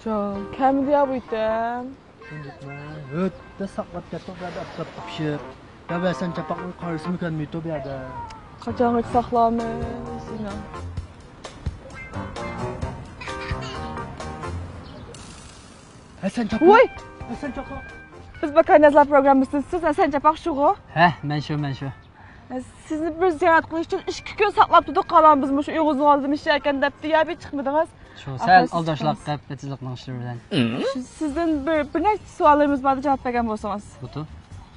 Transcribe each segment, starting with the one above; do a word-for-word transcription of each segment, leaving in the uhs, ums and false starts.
جان، كەمدى يا بۇ يېتەم. شۇنداقمۇ؟ ھۆتتە ساقلاپ كەتتۇق بۇ يەردە ئاپتاپتا پىشىپ. يا ھەسەن چاپاقنىڭ قارىسىمۇ كەلمەيتتى بۇ يەردە. قاچانغىچە ساقلامىز سېنى؟ ھەسەن چاپاق. ۋاي! ھەسەن چاپاق. بىز باكانىيازلار پروگراممىسىدىن سىز ھەسەن چاپاق شۇغۇ؟ ھە، مەن شۇ، مەن شۇ. سىزنى بىر زىيارەت قىلىش ئۈچۈن ئىككى كۈن ساقلاپ تۇردۇق، قالغان بىز مۇشۇ ئۇيغۇر زۇۋانىمىز ئىشى ئىكەن دەپتۇ، يا بىر چىقمىدىڭىز. شۇ، سەل ئالداشلىق قىلىپ ئېتىزلىقنىڭ ئىشلىرى بىلەن. شۇ، سىزدىن بىر، بىر نەچچە سوئاللىرىمىز بار، جاۋاب بەرگەن بولسىڭىز. بۇتۇ،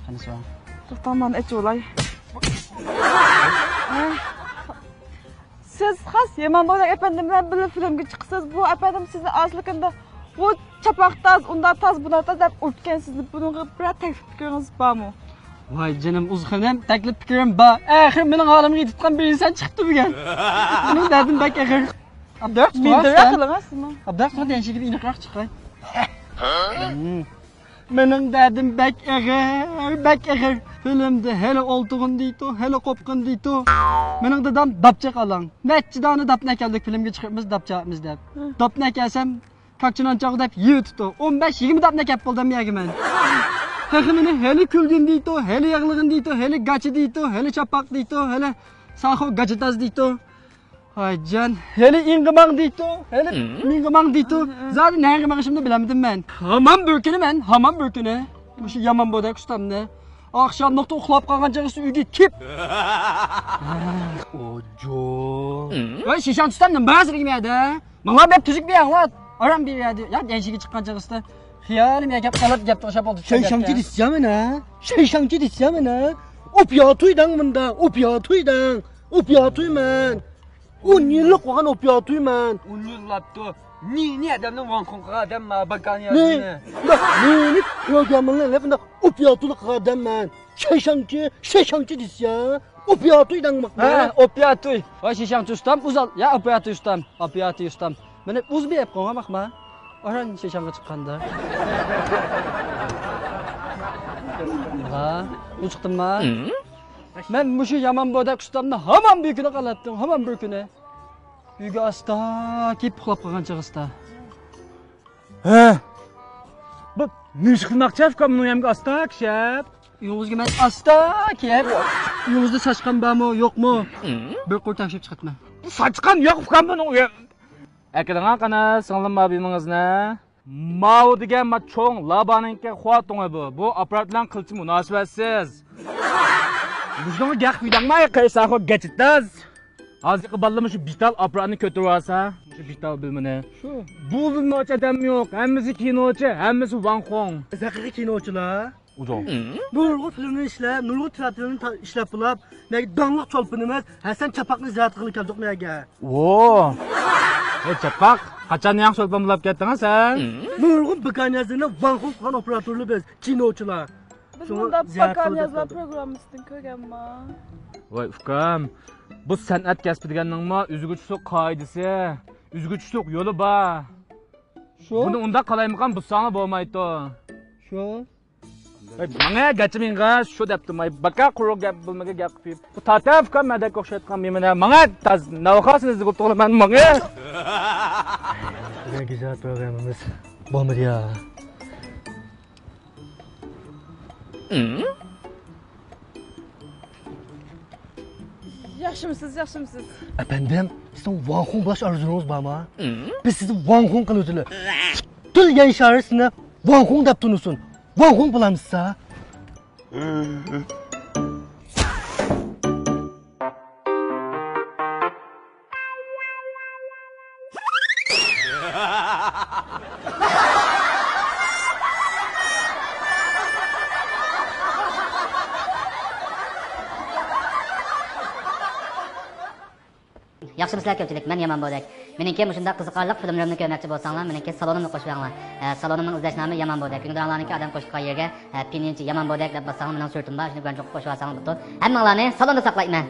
قېنى سوراڭ. توختاڭ، مانا ئېچىۋالاي. سىز خاس يامان بولدى ئەپەندىم بىلەن بىللە فىلىمگە چىقىسىز. بۇ ئەپەندىم سىزنى ئاز لېكىندا بۇ چاپاق تاز، ئۇنداق تاز، بۇنداق تاز دەپ ئۇرۇتكەن سىزنى. بۇنىڭغا بىرەر تەكلىپ پىكرىڭىز بارمۇ؟ ۋاي جېنىم ئۇز خېنىم، تەكلىپ پىكرىم بار. ئەخىر مېنىڭ ھالىمغا يېتىدىغان بىر ئىنسان چىقتى بۈگۈن. مېنىڭ دەردىم بەك ئېغىر. ئابدۇراق تۇرۇڭ، مىدىرراق قىلىڭ سىزمۇ. ئابدۇراق تۇرۇڭ، دېيىشىگە ئېنىقراق چىقاي. مېنىڭ دەردىم بەك ئېغىر، بەك ئېغىر. فىلىمدە ھېلى ئولتۇرغىن دەيتۇ، ھېلى قوپقىن دەيتۇ. مېنىڭ دادام داپچاق ئالاڭ. نەچچە دانە داپنى ئەكەلدۇق، فىلىمگە چىقىمىز، داپچاقمىز دەپ. داپنى ئەكەلسەم، كاكچىنانچاغۇ دەپ يەۋېتىپتۇ. ئون بەش، يىگىرمە داپنى ئەكەپ بولدۇم يەرگە مەن. تېخى مېنى ھېلى كۈلگىن دەيتۇ، ھېلى يىغلىغىن دەيتۇ، ھېلى گاچا دەيتۇ، ھېلى چاپاق دەيتۇ، ھېلى ساخو گاچىتاز دەيتۇ. ھاي جان، ھېلى ئىڭغىماڭ دەيتۇ، ھېلى مىڭغىماڭ دەيتۇ. زادى نەگە مېڭىشىمنى بىلەلمىدىم مەن. ھامان بىر كۈنى مەن، ھامان بىر كۈنى مۇشۇ يامان بودەك ئۇستامنى ئاخشاملىقتا ئۇخلاپ قالغان چېغىسى ئۆيگە كېلىپ. ئوجو. ۋاي شىشاڭ ئۇستام، نېمە بارسىز دېگەن يەردە؟ ماڭا بەك تۈزۈك بېرىڭلار. ئارام بېرىۋەردى. يا دەيشىگە چىققان چېغىسىدا خىيالىم يا گەپ قىلىپ گەپ توشاپ بولدى. شەيشاڭچى دېسە مانا. شەيشاڭچى دېسە مانا. ئوپياتۇي دەڭ مۇندا. ئوپياتۇي دەڭ. ئوپياتۇيمەن. ئون يىللىق بولغان ئوپياتۇيمەن. ئون يىللاپتۇ. نېنى ئادەمنى ۋاڭخۇڭ قىلغان ئادەم ما باكانى نېنى؟ نېنى كۆرگەنمىلەر بۇنداق ئوپياتۇيلۇق قىلغان ئادەم مەن. شەيشاڭچى، شەيشاڭچى دېسە. ئوپياتۇي دەڭماقتا. ھە، ئوپياتۇي. ۋاي شىشاڭچى ئۇستام، ئۇزال. يا ئوپياتۇي ئۇستام، ئوپياتۇي ئۇستام. مېنى ئۇز بېرىپ قويغان باقما. ئاران شىشاڭغا چىققاندا. ھا، ئۇ چىقتىمما؟ مەن مۇشۇ يامان بودەك ئۇستامنى ھامان بىر كۈنى قالاتتىم، ھامان بىر كۈنى. ئۆيگە ئاستا كېلىپ ئۇخلاپ قالغان چېغىسىدا. ھە. بۇ نېمە ئىش قىلماقچى ئۇكام، مېنىڭ يەمگە ئاستا كىشەپ؟ ئۆيىڭىزگە مەن ئاستا كېلىپ، ئۆيىڭىزدە ساچقان بارمۇ، يوقمۇ؟ بىر قۇر تەكشۈرۈپ چىقىپتىمەن. ساچقان يوق ئۇكام بۇنىڭ ئۆيى. ئەكېلىڭا قانا، سىڭلىم ئابىمىڭىزنى. ماۋۇ دېگەن ما چوڭ لابانىڭكى خوتۇنى بۇ. بۇ ئاپپارات بىلەن قىلچە مۇناسىۋەتسىز. مۇشۇنىڭغا گەق قويداڭما، قېرىساخو گەچىتاز. ھازىرقى بالىلار مۇشۇ بىتال ئاپپاراتنى كۆتۈرۈۋالسا، مۇشۇ بىتال بىلمىنى. شۇ. بۇ بىلمىگۈچى ئادەم يوق. ھەممىسى كىنوچى، ھەممىسى ۋاڭخۇڭ. بىز ھەقىقىي كىنوچىلار. ئۇجۇڭ. نۇرغۇن فىلىمنى ئىشلەپ، نۇرغۇن تىياتىرنى تا-، ئىشلەپ بولاپ، مەگە داڭلىق چولپىنىمىز ھەسەن چاپاقنى زىيارەت قىلغىلى كەلدۇق مەگە. ۋو! ھەي چاپاق، قاچان ياڭ چولپان بولاپ كەتتىڭ سەن؟ نۇرغۇن باكانىيازلىرىنى ۋاڭخۇڭ قىلغان ئوپېراتورلار بىز، كىنوچىلار. بىز شۇڭا مۇنداق زىيارەت قىلىپ باكانىيازلار كەلدۇق. پروگراممىسىدىن كۆرگەنما؟ ۋاي ئۇكام، بۇ سەنئەت كەسپى دېگەننىڭمۇ ئۆزگىچىلىك قائىدىسى، ئۆزگىچىلىك يولى بار. شۇ. بۇنى ئۇنداق قالايمىقان بۇزساڭلار بولمايدۇ. شۇ. ۋاي ماڭە گاچىمىڭغا شۇ دەپتىم، ۋاي باكا قۇرۇق گەپ بىلمىگە گەپ قىلىپ. بۇ تاتەف ئۇكام مەدەك ئوخشايدىغان مېمىنە. ماڭە تاز ناۋخاسىنى زىغىپ توغلىمەن ماڭە. بۈگۈنكى زىيارەت پروگراممىمىز بولمىدى يا. ياخشىمۇسىز، ياخشىمۇسىز؟ ئەپەندىم، سىزنىڭ ۋاڭخۇڭ بولاش ئارزۇيىڭىز بارمۇ؟ بىز سىزنى ۋاڭخۇڭ قىلىۋېتىلى. پۈتۈن يەر شارى سىزنى ۋاڭخۇڭ دەپ تونۇسۇن. ۋاڭخۇڭ بولامسىز ھە؟ ياخشىمۇسىلەر كۆپچىلىك، مەن يامان بودەك. مېنىڭكى مۇشۇنداق قىزىقارلىق فىلىملىرىمنى كۆرمەكچى بولساڭلار، مېنىڭكى سالونۇمنى قوشۇۋېلىڭلار. ئە، سالونۇمنىڭ ئىزدەش نامى يامان بودەك. ئۈندىدارىڭلارنىڭكى ئادەم قوشۇپ قويغان يېرىگە، ئە، پىنيىنچى يامان بودەك دەپ باسساڭلار، مېنىڭ سۈرىتىم بار، شۇنى گۇەنچۇققا قوشۇۋالساڭلار بوپتۇ. ھەممىڭلارنى سالوندا ساقلايمەن.